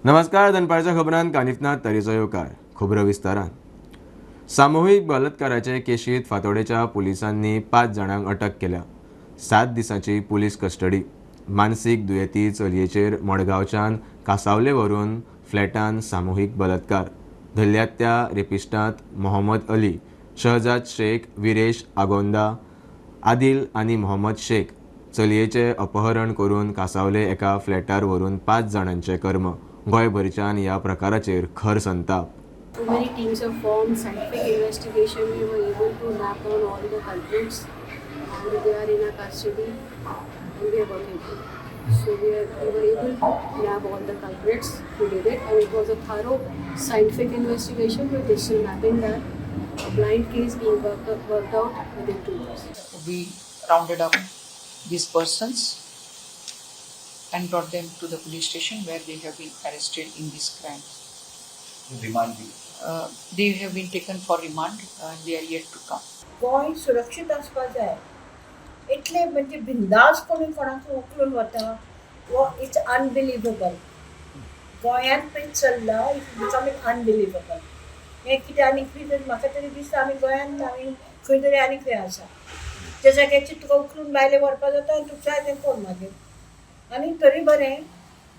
नमस्कार, दनपारच्या खबरांत कानिफनाथ तारीचो येवकार. खबरो विस्तारान. सामुहीक बलात्काराचे केशीत फातोडेच्या पुलिसांनी 5 जाणांक अटक केल्या. 7 दिसांची पुलीस कस्टडी. मानसीक दुयेंती चलयेचेर मडगांवच्यान कासावले व्हरून फ्लॅटान सामुहीक बलात्कार. धरल्यात त्या रेपिस्टांत मोहम्मद अली, शहजाद शेख, विरेश आगोंदा, आदिल आनी मोहम्मद शेख. चलयेचें अपहरण करून कासावले एका फ्लॅटार व्हरून 5 जाणांचें कर्म. गोंयभरच्यान ह्या प्रकाराचेर खर संताप. So many teams have formed, scientific investigation, we were able to map down all the culprits and they are in our custody and we are working. So we were able to nab all the culprits who did it, and it was a thorough scientific investigation with digital mapping done, a blind case being worked out within 2 years. We rounded up these persons and brought them to the police station where they have been arrested in this crime. Remand. They have been taken for remand and they are yet to come. Goa सुरक्षीत आसपा जाय, इतले म्हणजे बिंदासपणी कोणाक उखलून वता, वो it's unbelievable. गोंयांत पळय चल्ला, it's becoming unbelievable. हें कितें आनी खंय तरी म्हाका तरी दिसता आमी गोंयांत आमी खंय तरी आनी खंय आसा, त्या जाग्याचेर तुका उखलून भायले व्हरपा जाता आनी तुका जाय तें कोर मागीर. आनी तरी बरें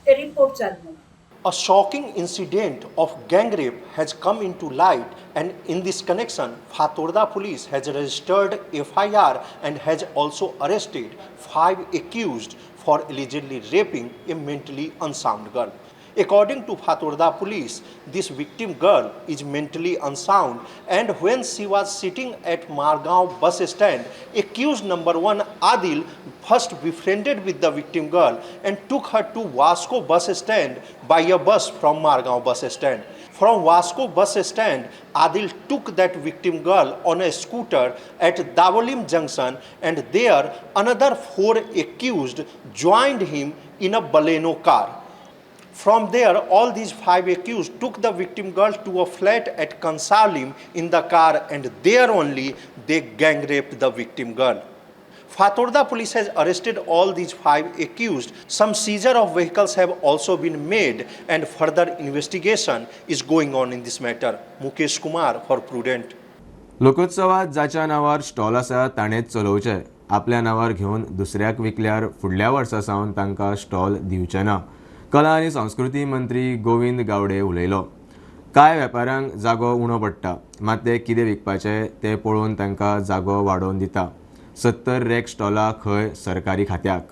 ते रिपोर्ट जाले म्हणून. A shocking incident of gang rape has come into light, and in this connection, Fatorda police has registered FIR and has also arrested 5 accused for allegedly raping a mentally unsound girl. According to Fatorda police, this victim girl is mentally unsound, and when she was sitting at Margao bus stand, accused number 1 Adil first befriended with the victim girl and took her to Vasco bus stand by a bus from Margao bus stand. From Vasco bus stand, Adil took that victim girl on a scooter at Dabolim junction, and there another 4 accused joined him in a Baleno car. From there, all these 5 accused took the victim girl to a flat at Kansalim in the car, and there only they gang raped the victim girl. Fatorda police has arrested all these 5 accused. Some seizure of vehicles have also been made and further investigation is going on in this matter. Mukesh Kumar for Prudent. लोकोत्सवात जाच्या नांवार stall आसा ताणेंच चलोवचें, आपल्या नांवार घेवन दुसऱ्याक विकल्यार फुडल्या वर्सा सावन तांकां स्टॉल दिवचे ना, कला आनी संस्कृती मंत्री गोविंद गावडे उलयलो. कांय वेपाऱ्यांक जागो उणो पडटा, मात ते कितें विकपाचें तें पळोवन तांकां जागो वाडोवन दिता. 70 रॅक स्टॉलां खंय सरकारी खात्याक.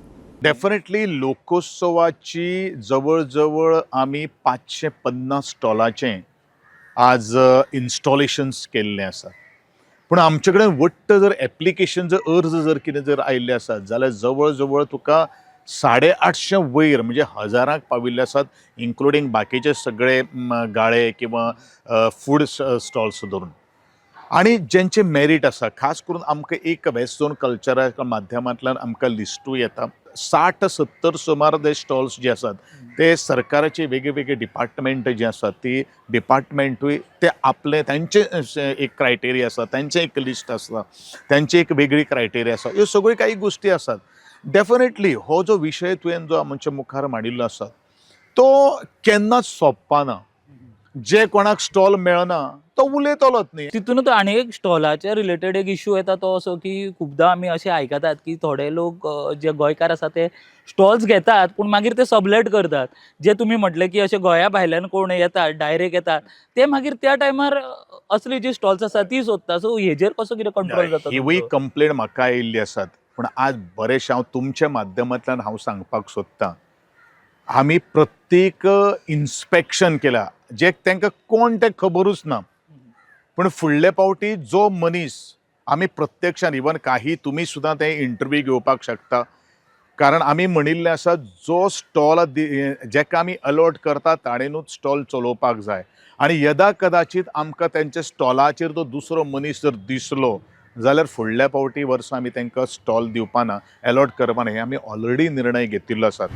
डेफिनेटली लोकोत्सवाची जवळ जवळ आमी 550 स्टॉलाचें आज इन्स्टॉलेशन्स केल्लें आसा. पूण आमचे कडेन वट्ट जर एप्लिकेशन जर अर्ज जर कितें जर आयिल्ले आसात जाल्यार जवळ जवळ तुका 850 वयर म्हणजे हजारांक पाविल्ले आसात, इन्क्लुडींग बाकीचे सगळे गाळे किंवा फूड स्टॉल्स धरून. आनी जेंचे मेरीट आसा, खास करून आमकां एक वेस्ट झोन कल्चराच्या माध्यमांतल्यान आमकां लिस्टूय येता. 60-70 सुमार जे स्टॉल्स जे आसात ते सरकाराचे वेगळे वेगळे डिपार्टमेंट जे आसात ती डिपार्टमेंटूय ते आपले तांचे एक क्रायटेरिया आसा, तांचें एक लिस्ट आसा, तांची एक वेगळी क्रायटेरिया आसा. ह्यो सगळ्यो काही गोश्टी आसात. डेफिनेटली हो जो विशय तुवें जो आमच्या मुखार मांडिल्लो आसा तो केन्नाच सोंपपाना. जे कोणाक स्टॉल मेळना तो उलयतलोच न्ही. तितूनच आनी एक स्टॉलाच्या रिलेटेड एक इशू येता तो असो की खुबदां आमी अशें आयकतात की थोडे लोक जे गोंयकार आसा ते स्टॉल्स घेतात पूण मागीर ते सबलेट करतात. जे तुमी म्हटलें की अशे गोंया भायल्यान कोण येतात, डायरेक्ट येतात, ते मागीर त्या टायमार असली जी स्टॉल्स आसा ती सोदता. सो हेजेर कसो कितें कंट्रोल जाता हिवूय तुमचो? कंप्लेन म्हाका आयिल्ली आसात. पूण आज बरेंशें हांव तुमच्या माध्यमांतल्यान हांव सांगपाक सोदतां, आमी प्रत्येक इन्स्पेक्शन केलां जे तांकां कोण तें खबरूच ना. पूण फुडले फावटी जो मनीस आमी प्रत्यक्षान इवन काही तुमी सुद्दां ते इंटरव्यू घेवपाक शकता, कारण आमी म्हणिल्लें आसा जो स्टॉल जेका आमी अलॉट करता ताणेनूच स्टॉल चलोवपाक जाय. आनी यदा कदाचीत आमकां तेंच्या स्टॉलाचेर तो दुसरो मनीस जर दिसलो जाल्यार फुडल्या फावटी वर्सा आमी तांकां स्टॉल दिवपाना, एलॉट करपाना, हे आमी ऑलरेडी निर्णय घेतिल्लो आसात.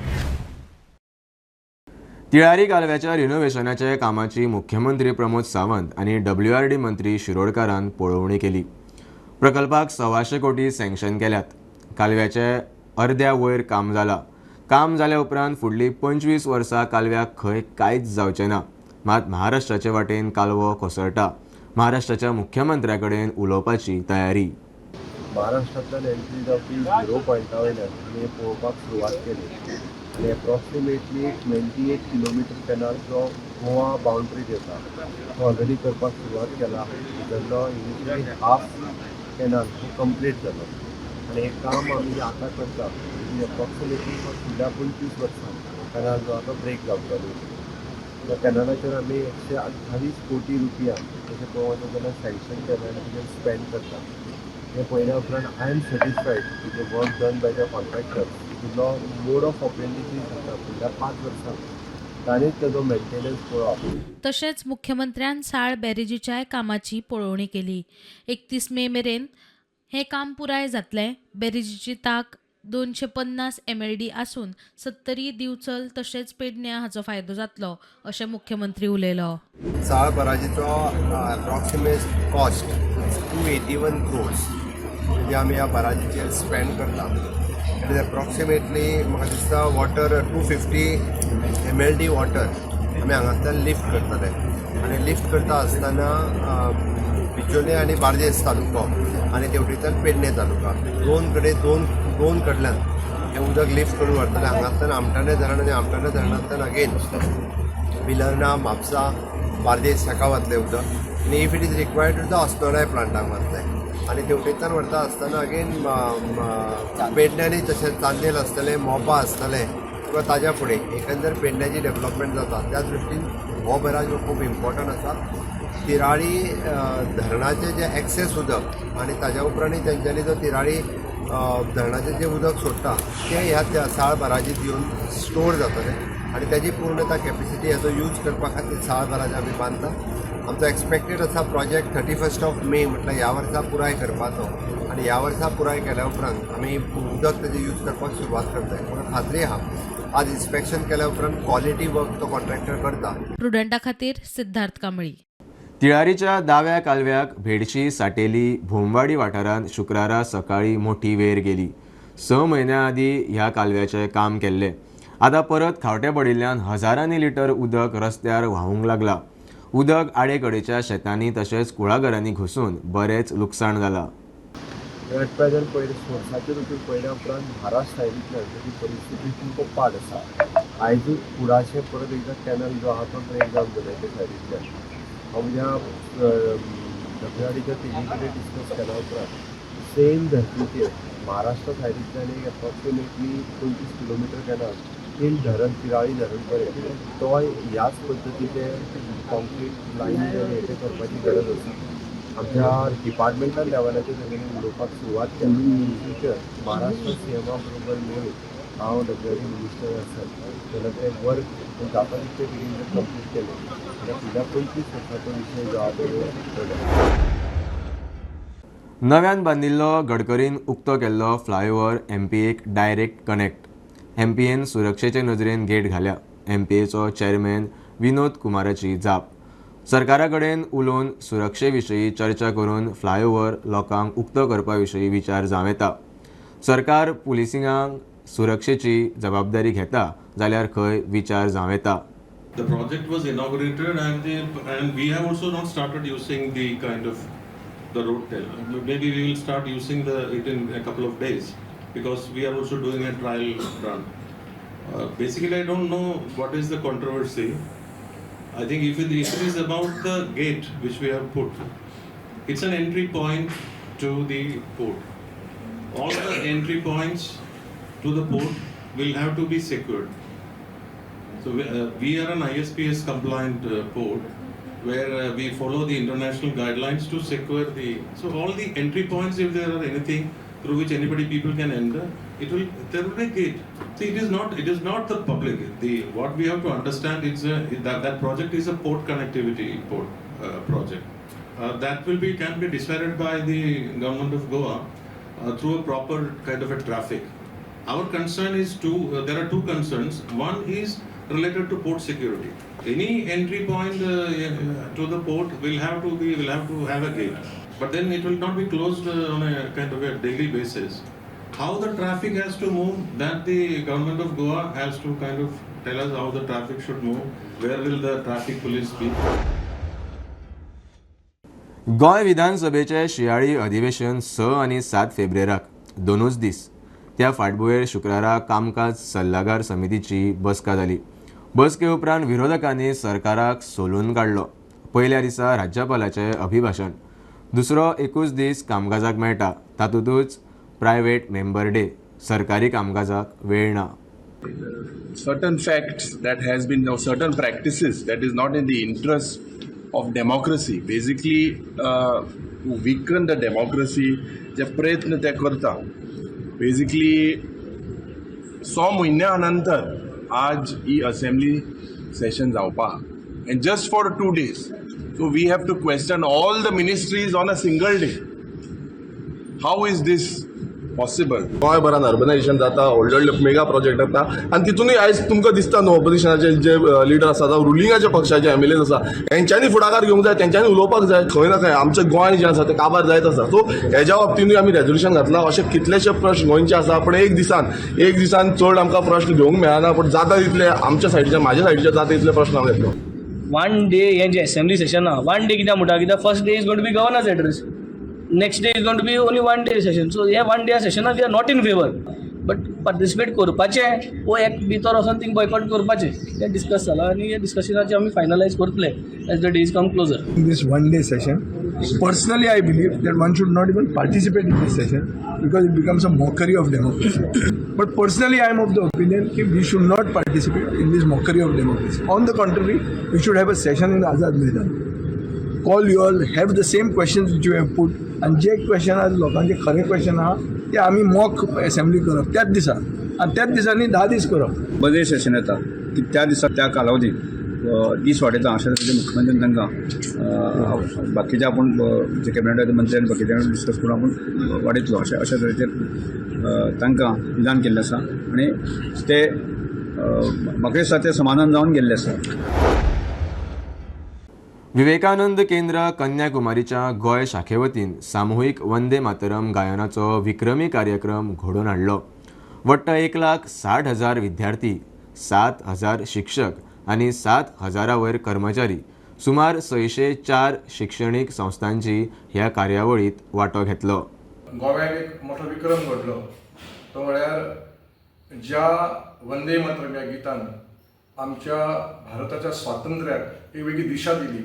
तिळारी कालव्याच्या रिनोव्हेशनाच्या कामाची मुख्यमंत्री प्रमोद सावंत आनी डब्ल्यूआरडी मंत्री शिरोडकारान पळोवणी केली. प्रकल्पाक 125 कोटी सँक्शन केल्यात. कालव्याचे अर्द्या वयर काम जाला. काम जाल्या उपरांत फुडलीं 25 वर्सां कालव्याक खंय कांयच जावचें ना. मात महाराष्ट्राचे वाटेन कालवो कोसळटा. महाराष्ट्राच्या मुख्यमंत्र्या कडेन उलोवपाची तयारी. महाराष्ट्रांतल्यान एंट्री जावपी झिरो पॉयंटा वयल्यान आमी पळोवपाक सुरवात केली आनी एप्रॉक्सिमेटली 28 किलोमिटर कॅनल जो गोवा बाउंड्रीत येता तो ऑलरेडी करपाक सुरवात केला. भितरलो इनिशियली हाफ कॅनल हो कंप्लीट जालो आनी हें काम आमी जें आतां करता एप्रॉक्सिमेटली फुडल्या 25 वर्सां कॅनल जो आसा तो ब्रेक जावचो. त्या कॅनलाचेर आमी 128 कोटी रुपया तशें पळोवंक वचत जाल्यार सँक्शन केला आनी तेजेर स्पेंड करता. हें पळयल्या उपरांत I am satisfied with the work done by the contractor. तितलो मोड ऑफ ऑपरेंडी जाता फुडल्या 5 वर्सां ताणेंच तेजो मेंटेनन्स पळोवप. तशेंच मुख्यमंत्र्यान साळ बॅरेजीच्याय कामाची पळोवणी केली. 31 मे मेरेन हें काम पुराय जातलें. बॅरेजीची तांक 250 MLD आसून 70 दिवचल तशेंच पेडण्यां हाचो फायदो जातलो अशें मुख्यमंत्री उलयलो. साळ बराजीचो एप्रॉक्सिमेट कॉस्ट 281 क्रोर्स म्हणजे आमी ह्या बराजीचेर स्पेंड करता. It is approximately म्हाका दिसता वॉटर 250 MLD water आमी हांगांतल्यान लिफ्ट करतले आनी लिफ्ट करता आसतना बिचोले आनी बार्देस तालुको आनी तेवटेच्यान पेडणे तालुका दोन कडेन दोन कडल्यान हें उदक लिफ्ट करून व्हरतले. हांगांतल्यान आमठाणे धरण आनी आमठाणे धरणांतल्यान अगेन बिलर्णा, म्हापसा, बार्देस हाका वतलें उदक आनी if it is required to the अस्नोडाय प्लांटाक वतलें आनी तेवटेंतल्यान व्हरता आसतना अगेन पेडण्यांनी तशेंच चांदेल आसतलें, मोपा आसतलें किंवा ताज्या फुडें एकंदर पेडण्याची डेवलपमेंट जाता. त्या दृश्टीन हो बराज हो खूब इम्पॉर्टंट आसा. तिराळी धरणाचें जें एक्सेस उदक आनी ताज्या उपरांतय तेंच्यांनी जो तिराळी धरणाचें जें उदक सोडटा तें ह्या त्या साळ बराजीत येवन स्टोर जातलें आनी ताजी पूर्णता कॅपेसिटी हाचो यूज करपा खातीर साळ बराज आमी बांदता. आमचो एक्सपेक्टेड आसा प्रोजेक्ट 31 मे म्हटल्यार ह्या वर्सा पुराय करपाचो आनी ह्या वर्सा पुराय केल्या उपरांत आमी उदक ताजें यूज करपाक सुरवात करतले. म्हाका खात्री आहा आज इन्स्पेक्शन केल्या उपरांत क्वॉलिटी वर्क तो कॉन्ट्रॅक्टर करता. प्रुडंटा खातीर सिद्धार्थ कांबळी. तिळारीच्या दाव्या कालव्याक भेडशी साटेली भोमवाडी वाठारांत शुक्रारा सकाळी मोठी वेर गेली. 6 म्हयन्यां आदीं ह्या कालव्याचें काम केल्लें. आतां परत खावटे पडिल्ल्यान हजारांनी लिटर उदक रस्त्यार व्हांवूंक लागलां. उदक आडेकडेच्या शेतांनी तशेंच कुळागरांनी घुसून बरेंच लुकसाण जालां. एट प्रेझेंट पयलीं सोर्साचेर वचून पळयल्या उपरांत महाराष्ट्र सायडींतल्यान ताची परिस्थिती खूब पाड आसा. आयजूच कुडाशें परत एकदां कॅनल जो आहा तो ब्रेक डावन जाता ते सायडींतल्यान. हांव म्हज्या डब्ल्यूआरडीच्या टिमी कडेन डिस्कस केल्या उपरांत सेम धरतीचेर महाराष्ट्र सायडींतल्यान एक एप्रॉक्सिमेटली 25 किलोमिटर कॅनल तील धरण तिराळी धरण पर्यंत तोय ह्याच पद्दतीचे कॉन्क्रीट लायन हे ते करपाची गरज आसा. आमच्या डिपार्टमेंटल लेवलाचेर तेंच्यांनी उलोवपाक सुरवात केली. इन फ्युचर महाराष्ट्र सीएमा बरोबर मेळून हांव डब्ल्यूआरडी मिनिस्टर आसत जाल्यार तें वर्क जाता तितले बेगीन जर कंप्लीट केलें जाल्यार फुडल्या 25 वर्सांचो विशय जो आहा तो जातलो. नव्यान बांदिल्लो गडकरीन उक्तो केल्लो फ्लायओव्हर एमपीएक डायरेक्ट कनेक्ट. एमपीएन सुरक्षेचे नजरेन गेट घाल्या. एमपीएचो चेअरमॅन विनोद कुमाराची जाप. सरकारा कडेन उलोवन सुरक्षे विशीं चर्चा करून फ्लायओव्हर लोकांक उक्तो करपा विशीं विचार जावं येता. सरकार पुलिसिंगाक सुरक्षेची जबाबदारी घेता जाल्यार खंय विचार जावं येता. The project was inaugurated and we have also not started using the kind of the road tell. Maybe we will start using it in a couple of days because we are also doing a trial run. Basically, I don't know what is the controversy. I think if it is about the gate which we have put, it's an entry point to the port. All the entry points to the port will have to be secured. So we are an ISPS compliant port where we follow the international guidelines to secure the, so all the entry points, if there are anything through which anybody people can enter, there will be a gate. See, it is not the public. What we have to understand is that project is a port connectivity port project. That can be decided by the government of Goa through a proper kind of a traffic. Our concern is there are two concerns. One is related to port security. Any entry point to the port will have to have a gate, but then it will not be closed on a kind of a daily basis. How the traffic has to move, that the government of Goa has to kind of tell us how the traffic should move, where will the traffic police be. Goa विधानसभेचें शिंयाळी अधिवेशन 6 आनी 7 फेब्रेराक दोनूच दीस. त्या फाटभुंयेर शुक्रारा कामकाज सल्लागार समितीची बसका जाली. बसके उपरांत विरोधकांनी सरकाराक सोलून काडलो. पयल्या दिसा राज्यपालाचें अभिभाशण, दुसरो एकूच दीस कामकाजाक मेळटा, तातूंतच प्रायव्हेट मेंबर डे, सरकारी कामकाजाक वेळ ना. Certain facts that has been, or certain practices that is not in the interest of democracy, basically to weaken the democracy, जे प्रयत्न ते करता. बेसिकली 100 म्हयन्या नंतर आज ही असेंब्ली सेशन जावपा and just for 2 days, so we have to question all the ministries on a single day. How is this possible? गोंयभरान urbanisation जाता, व्हडले व्हडले मेगा प्रोजेक्ट जाता आनी तितूनय आयज तुमकां दिसता न्हू ऑपोजिशनाचे जे लिडर आसा जावं रुलिंगाच्या पक्षाचे एम एल एज आसा, हेंच्यांनी फुडाकार घेवंक जाय, तेंच्यांनी उलोवपाक जाय. खंय ना खंय आमचें गोंय जें आसा तें काबार जायत आसा. सो हेज्या बाबतीनूय आमी रेजोल्युशन घातलां. अशे कितलेशे प्रश्न गोंयचे आसा, पूण एक दिसान चड आमकां प्रश्न घेवंक मेळना, पूण जाता तितले आमच्या सायडीचे, म्हाज्या सायडीचे जाता तितले प्रश्न हांव घेतलो. वन डे हें जें असेंब्ली सेशन आहा, वन डे कित्याक म्हणटा, कित्याक first day is going to be governor's address, next day is going to be only one day session. So hey one day सेशना we are not in favour, but participate करपाचें वो एक भितर वचोन thing boycott करपाचें तें discuss जालां आनी हे डिस्कशनाचें आमी फायनलायज करतले as the days come closer. In this one day session. Personally, I believe that one should not even participate in this session because it becomes a mockery of democracy. But personally, I am of the opinion that we should not participate in this mockery of democracy. On the contrary, we should have a session in Azad Maidan. Call you all, have the same questions which you have put आनी जे question आज लोकांचे खरे question आहा ते आमी mock assembly करप त्याच दिसा आनी त्याच दिसांनी 10 दीस करप. बजेट सेशन येता की त्या दिसा त्या कालावधीत दीस वाडयता अशा तरेचे मुख्यमंत्र्यान तांकां बाकीचे आपूण जे कॅबिनेटाचे मंत्री आनी बाकीचे डिस्कस करून आपूण वाडयतलो अशें अशा तरेचेर तांकां विधान केल्लें आसा आनी ते म्हाका दिसता ते समाधान जावन गेल्ले आसा. विवेकानंद केंद्र कन्याकुमारीच्या गोंय शाखे वतीन सामुहीक वंदे मातरम गायनाचो विक्रमी कार्यक्रम घडोवन हाडलो. वट्ट 1,60,000 विद्यार्थी, 7,000 शिक्षक आनी 7,000 वयर कर्मचारी, सुमार 604 शिक्षणीक संस्थांची ह्या कार्यावळीत वांटो घेतलो. गोव्याक एक मोठो विक्रम घडलो, तो म्हळ्यार ज्या वंदे मातरम ह्या गितान आमच्या भारताच्या स्वातंत्र्याक एक वेगळी दिशा दिली,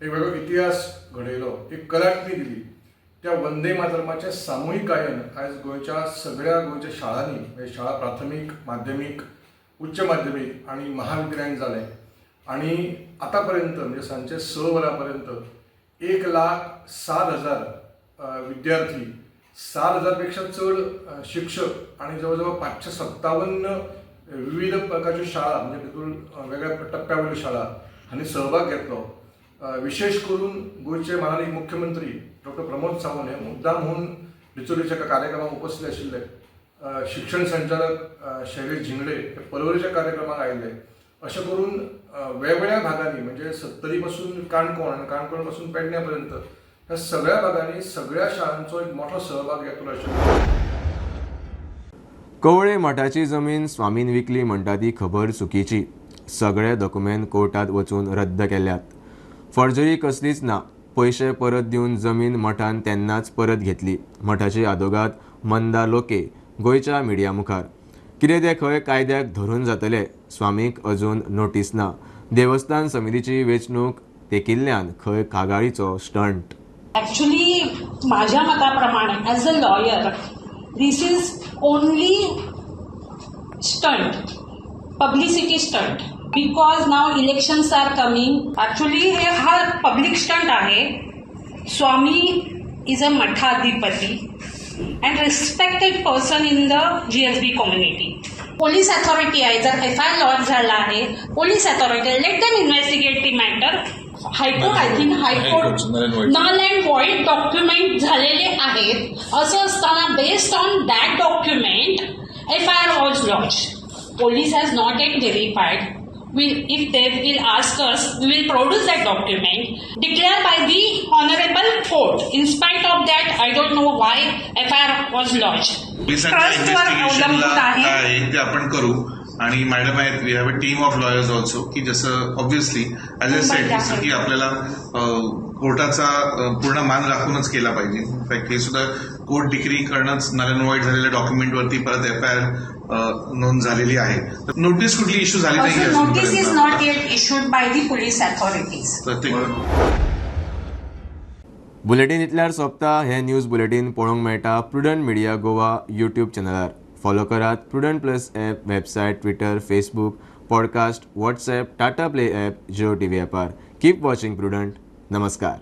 एक वेगळो इतिहास घडयलो, एक कलाटणी दिली, त्या वंदे मातरमाचें सामुहीक गायन आयज गोंयच्या सगळ्या गोंयच्या शाळांनी, म्हणजे शाळा प्राथमीक, माध्यमीक, उच्च माध्यमीक आनी महाविद्यालयांत जालें आनी आतां पर्यंत म्हणजे सांजचे 6 वरां पर्यंत 1,07,000 विद्यार्थी, 7,000 पेक्षा चड शिक्षक आणि जवळ जवळ 557 विविध प्रकारच्यो शाळा, म्हणजे तितून वेगळ्या टप्प्या वयल्यो शाळा हांणी सहभाग घेतलो. विशेश करून गोंयचे माननीय मुख्यमंत्री डॉक्टर प्रमोद सावंत हे मुद्दाम म्हणून डिचोलीच्या एका कार्यक्रमाक उपस्थित आशिल्ले. शिक्षण संचालक शैलेश झिंगडे हे पर्वरीच्या कार्यक्रमाक आयिल्ले. अशें करून वेगवेगळ्या भागांनी, म्हणजे सत्तरी पासून काणकोण आनी काणकोण पासून पेडण्या पर्यंत ह्या सगळ्या भागांनी सगळ्या शाळांचो एक मोठो सहभाग घेतलो आशिल्लो. कवळे मठाची जमीन स्वामीन विकली म्हणटा ती खबर चुकीची. सगळे दोकुमेंत कोर्टात वचून रद्द केल्यात. फर्जरी कसलीच ना. पयशे परत दिवन जमीन मठान तेन्नाच परत घेतली. मठाची आदोगाद मंदा लोके गोंयच्या मिडिया मुखार. कितें तें खंय कायद्याक धरून जातले. स्वामीक अजून नोटीस ना. देवस्थान समितीची वेंचणूक तेकिल्ल्यान खंय कागाळीचो स्टंट. ॲक्च्युली माझ्या मताप्रमाणे, as a lawyer, this is only stunt, publicity stunt, because now elections are coming. Actually हे हा पब्लिक स्टंट आहे. स्वामी is a Mathadhipati and respected person in the GSB community. Police authority आहे, जर F I R launch झाला आहे, police authority, let them investigate the matter. High court, I think high court null and void document झालेले आहेत. असं असताना based on that document FIR was lodged. Police has not yet verified. If they will ask us, we will produce that document declared by the honorable court. In spite of that, I don't know why FIR was lodged. पोलिसांच्या ट्रस्टवर इन्व्हेस्टिगेशनला अवलंबून आहे. काय आहे ते आपण करू आणि madam आहेत, we have a team of lawyers also, की जसं ऑब्व्हियसली ॲज I said जसं की आपल्याला कोर्टाचा पूर्ण मान राखूनच केला पाहिजे. इनफॅक्ट हे सुद्धा कोर्ट डिक्री करणंच नल अँड व्हॉइड झालेल्या डॉक्युमेंटवरती परत एफआयआर नोंद झालेली आहे. नोटीस कुठली इश्यू झाली नाही Notice is अजूनपर्यंत. Not yet issued by the police authorities. तर ते बुलेटीन इतल्यार सोंपता. हें न्यूज बुलेटीन पळोवंक मेळटा प्रुडंट मिडिया गोवा यूट्यूब चॅनलार. फॉलो करात Prudent Plus app, website, Twitter, Facebook, podcast, WhatsApp, Tata Play app, Jio TV ॲपार. Keep watching prudent. नमस्कार.